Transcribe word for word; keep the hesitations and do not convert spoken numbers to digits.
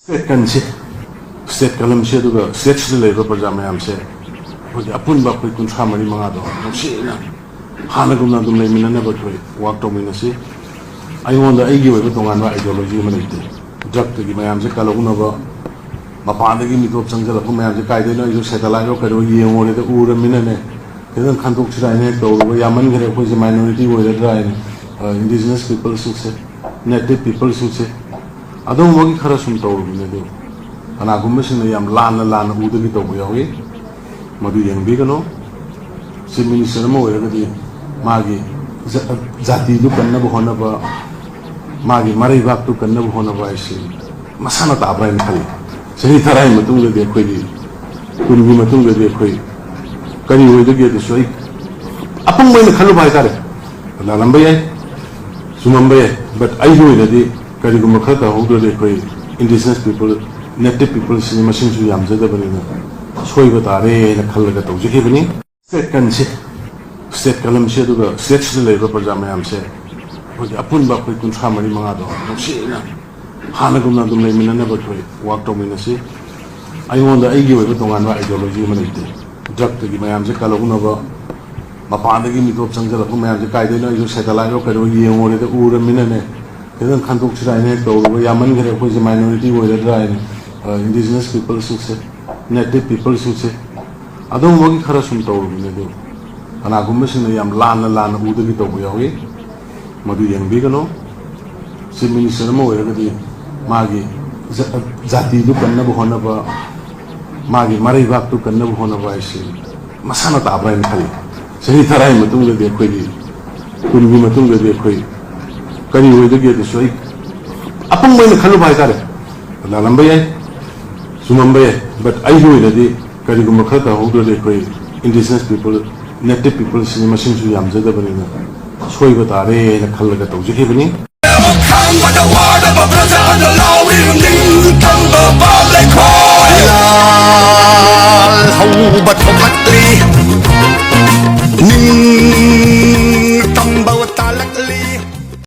State ꯀꯟꯁꯤ, state ꯀꯂꯝꯁꯤ, ꯑꯗꯨꯒ ꯁ꯭ꯇꯦꯠꯁꯤꯗ ꯂꯩꯔꯤꯕ ꯄ꯭ꯔꯖꯥ ꯃꯌꯥꯝꯁꯦ, ꯑꯩꯈꯣꯏꯒꯤ ꯑꯄꯨꯟꯕ ꯑꯩꯈꯣꯏ ꯀꯨꯟꯊ꯭ꯔꯥ ꯃꯔꯤ ꯃꯉꯥꯗꯣ ꯅꯨꯡꯁꯤꯅ ꯍꯥꯟꯅꯒꯨꯝꯅ ꯑꯗꯨꯝ ꯂꯩꯃꯤꯟꯅꯅꯕ ꯑꯩꯈꯣꯏ ꯋꯥꯔꯛ ꯇꯧꯃꯤꯟꯅꯁꯤ꯫ ꯑꯩꯉꯣꯟꯗ ꯑꯩꯒꯤ ꯑꯣꯏꯕ ꯇꯣꯉꯥꯟꯕ ꯑꯥꯏꯗꯤꯌꯣꯂꯣꯖꯤ ꯑꯃ ꯂꯩꯇꯦ꯫ ꯗ꯭ꯔꯒꯇꯒꯤ ꯃꯌꯥꯝꯁꯦ ꯀꯜꯍꯧꯅꯕ, ꯃꯄꯥꯟꯗꯒꯤ ꯃꯤꯇꯣꯞ ꯆꯪꯁꯤꯜꯂꯛꯄ ꯃꯌꯥꯝꯁꯦ ꯀꯥꯏꯗꯩꯅꯣ? ꯑꯩꯁꯨ ꯁꯦꯇꯦꯂꯥꯏꯠꯔꯣ ꯀꯩꯅꯣ ꯌꯦꯡꯉꯨꯔꯦꯗ, ꯎꯔꯃꯤꯅꯅꯦ, ꯈꯤꯇꯪ ꯈꯟꯗꯣꯛꯁꯤꯔꯥ ꯍꯥꯏꯅ ꯍꯦꯛ ꯇꯧꯔꯨꯕ, ꯌꯥꯝꯃꯟꯈ꯭ꯔꯦ, ꯑꯩꯈꯣꯏꯁꯦ ꯃꯥꯏꯅꯣꯔꯤꯇꯤ ꯑꯣꯏꯔꯗ꯭ꯔꯥ ꯍꯥꯏꯅ, ꯏꯟꯗꯤꯖꯤꯅꯁ ꯄꯤꯄꯜꯁꯤꯡꯁꯦ, ꯅꯦꯇꯤꯚ ꯄꯤꯄꯜꯁꯤꯡꯁꯦ, ꯑꯗꯨꯒꯨꯝꯕꯒꯤ ꯈꯔ ꯁꯨꯝ ꯇꯧꯔꯨꯕꯅꯦ꯫ ꯑꯗꯨ ꯀꯅꯥꯒꯨꯝꯕꯁꯤꯡꯅ ꯌꯥꯝ ꯂꯥꯟꯅ ꯂꯥꯟꯅ ꯎꯗꯒꯤ ꯇꯧꯕ ꯌꯥꯎꯏ꯫ ꯃꯗꯨ ꯌꯦꯡꯕꯤꯒꯅꯨ꯫ ꯆꯤꯐ ꯃꯤꯅꯤꯁꯇꯔ ꯑꯃ ꯑꯣꯏꯔꯒꯗꯤ ꯃꯥꯒꯤ ꯖ-, ꯖꯥꯇꯤꯗꯨ ꯀꯟꯅꯕ ꯍꯣꯠꯅꯕ, ꯃꯥꯒꯤ ꯃꯔꯩꯕꯥꯛꯇꯨ ꯀꯟꯅꯕ ꯍꯣꯠꯅꯕ ꯍꯥꯏꯁꯤ ꯃꯁꯥꯅ ꯇꯥꯕ꯭ꯔꯥ ꯍꯥꯏꯅ ꯈꯜꯂꯤ꯫ ꯆꯍꯤ ꯇꯔꯥꯒꯤ ꯃꯇꯨꯡꯗꯗꯤ, ꯑꯩꯈꯣꯏꯒꯤ ꯀꯨꯟꯒꯤ ꯃꯇꯨꯡꯗꯗꯤ ꯑꯩꯈꯣꯏ ꯀꯔꯤ ꯑꯣꯏꯗꯒꯦ? ꯑꯗꯨꯁꯨ ꯑꯩ ꯑꯄꯪꯕ ꯑꯩꯅ ꯈꯜꯂꯨꯕ ꯍꯥꯏꯇꯥꯔꯦ꯫ ꯂꯥꯜꯂꯝꯕ ꯌꯥꯏ, ꯆꯨꯝꯃꯝꯕ ꯌꯥꯏ, but ꯑꯩꯒꯤ ꯑꯣꯏꯅꯗꯤ ꯀꯔꯤꯒꯨꯝꯕ ꯈꯔ ꯇꯧꯍꯧꯗ꯭ꯔꯗꯤ ꯑꯩꯈꯣꯏ ꯏꯟꯗꯤꯖꯤꯅꯁ ꯄꯤꯄꯜ, ꯅꯦꯇꯤꯚ ꯄꯤꯄꯜꯁꯤꯡ ꯃꯁꯤꯡꯁꯨ ꯌꯥꯝꯖꯗꯕꯅꯤꯅ ꯁꯣꯏꯕ ꯇꯥꯔꯦ ꯍꯥꯏꯅ ꯈꯜꯂꯒ ꯇꯧꯖꯈꯤꯕꯅꯤ꯫ ꯁ꯭ꯇꯦꯠ ꯀꯟꯁꯤ, ꯁ꯭ꯇꯦꯠ ꯀꯂꯝꯁꯤ, ꯑꯗꯨꯒ ꯁ꯭ꯇꯦꯠꯁꯤꯗ ꯂꯩꯔꯤꯕ ꯄ꯭ꯔꯖꯥ ꯃꯌꯥꯝꯁꯦ, ꯑꯩꯈꯣꯏꯒꯤ ꯑꯄꯨꯟꯕ ꯑꯩꯈꯣꯏ ꯀꯨꯟꯊ꯭ꯔꯥ ꯃꯔꯤ ꯃꯉꯥꯗꯣ ꯅꯨꯡꯁꯤꯅ ꯍꯥꯟꯅꯒꯨꯝꯅ ꯑꯗꯨꯝ ꯂꯩꯃꯤꯟꯅꯅꯕ ꯑꯩꯈꯣꯏ ꯋꯥꯔꯛ ꯇꯧꯃꯤꯟꯅꯁꯤ꯫ ꯑꯩꯉꯣꯟꯗ ꯑꯩꯒꯤ ꯑꯣꯏꯕ ꯇꯣꯉꯥꯟꯕ ꯑꯥꯏꯗꯤꯌꯣꯂꯣꯖꯤ ꯑꯃ ꯂꯩꯇꯦ꯫ ꯗ꯭ꯔꯒꯇꯒꯤ ꯃꯌꯥꯝꯁꯦ ꯀꯜꯍꯧꯅꯕ, ꯃꯄꯥꯟꯗꯒꯤ ꯃꯤꯇꯣꯞ ꯆꯪꯁꯤꯜꯂꯛꯄ ꯃꯌꯥꯝꯁꯦ ꯀꯥꯏꯗꯩꯅꯣ? ꯑꯩꯁꯨ ꯁꯦꯇꯦꯂꯥꯏꯠꯔꯣ ꯀꯩꯅꯣ ꯌꯦꯡꯉꯨꯔꯦꯗ, ꯎꯔꯃꯤꯅꯅꯦ, ꯈꯤꯇꯪ ꯈꯟꯗꯣꯛꯁꯤꯔꯥ ꯍꯥꯏꯅ ꯍꯦꯛ ꯇꯧꯔꯨꯕ, ꯌꯥꯝꯃꯟꯈ꯭ꯔꯦ, ꯑꯩꯈꯣꯏꯁꯦ ꯃꯥꯏꯅꯣꯔꯤꯇꯤ ꯑꯣꯏꯔꯗ꯭ꯔꯥ ꯍꯥꯏꯅ, ꯏꯟꯗꯤꯖꯤꯅꯁ ꯄꯤꯄꯜꯁꯤꯡꯁꯦ, ꯅꯦꯇꯤꯚ ꯄꯤꯄꯜꯁꯤꯡꯁꯦ, ꯑꯗꯨꯒꯨꯝꯕꯒꯤ ꯈꯔ ꯁꯨꯝ ꯇꯧꯔꯨꯕꯅꯦ꯫ ꯑꯗꯨ ꯀꯅꯥꯒꯨꯝꯕꯁꯤꯡꯅ ꯌꯥꯝ ꯂꯥꯟꯅ ꯂꯥꯟꯅ ꯎꯗꯒꯤ ꯇꯧꯕ ꯌꯥꯎꯏ꯫ ꯃꯗꯨ ꯌꯦꯡꯕꯤꯒꯅꯨ꯫ ꯆꯤꯐ ꯃꯤꯅꯤꯁꯇꯔ ꯑꯃ ꯑꯣꯏꯔꯒꯗꯤ ꯃꯥꯒꯤ ꯖ-, ꯖꯥꯇꯤꯗꯨ ꯀꯟꯅꯕ ꯍꯣꯠꯅꯕ, ꯃꯥꯒꯤ ꯃꯔꯩꯕꯥꯛꯇꯨ ꯀꯟꯅꯕ ꯍꯣꯠꯅꯕ ꯍꯥꯏꯁꯤ ꯃꯁꯥꯅ ꯇꯥꯕ꯭ꯔꯥ ꯍꯥꯏꯅ ꯈꯜꯂꯤ꯫ ꯆꯍꯤ ꯇꯔꯥꯒꯤ ꯃꯇꯨꯡꯗꯗꯤ, ꯑꯩꯈꯣꯏꯒꯤ ꯀꯨꯟꯒꯤ ꯃꯇꯨꯡꯗꯗꯤ ꯑꯩꯈꯣꯏ ꯀꯔꯤ ꯑꯣꯏꯗꯒꯦ? ꯑꯗꯨꯁꯨ ꯑꯩ ꯑꯄꯪꯕ ꯑꯩꯅ ꯈꯜꯂꯨꯕ ꯍꯥꯏꯇꯥꯔꯦ꯫ ꯂꯥꯜꯂꯝꯕ ꯌꯥꯏ, ꯆꯨꯝꯃꯝꯕ ꯌꯥꯏ, but ꯑꯩꯒꯤ ꯑꯣꯏꯅꯗꯤ ꯀꯔꯤꯒꯨꯝꯕ ꯈꯔ ꯇꯧꯍꯧꯗ꯭ꯔꯗꯤ ꯑꯩꯈꯣꯏ ꯏꯟꯗꯤꯖꯤꯅꯁ ꯄꯤꯄꯜ, ꯅꯦꯇꯤꯚ ꯄꯤꯄꯜꯁꯤꯡ ꯃꯁꯤꯡꯁꯨ ꯌꯥꯝꯖꯗꯕꯅꯤꯅ ꯁꯣꯏꯕ ꯇꯥꯔꯦ ꯍꯥꯏꯅ ꯈꯜꯂꯒ ꯇꯧꯖꯈꯤꯕꯅꯤ꯫ ꯈꯥꯡꯕꯗ ꯋꯥꯔꯕ ꯄ꯭ꯔꯖꯥꯅ ꯂꯥꯎꯔꯤ ꯅꯤꯡꯇꯝꯕ ꯄꯥꯞ ꯂꯩꯈꯣ꯫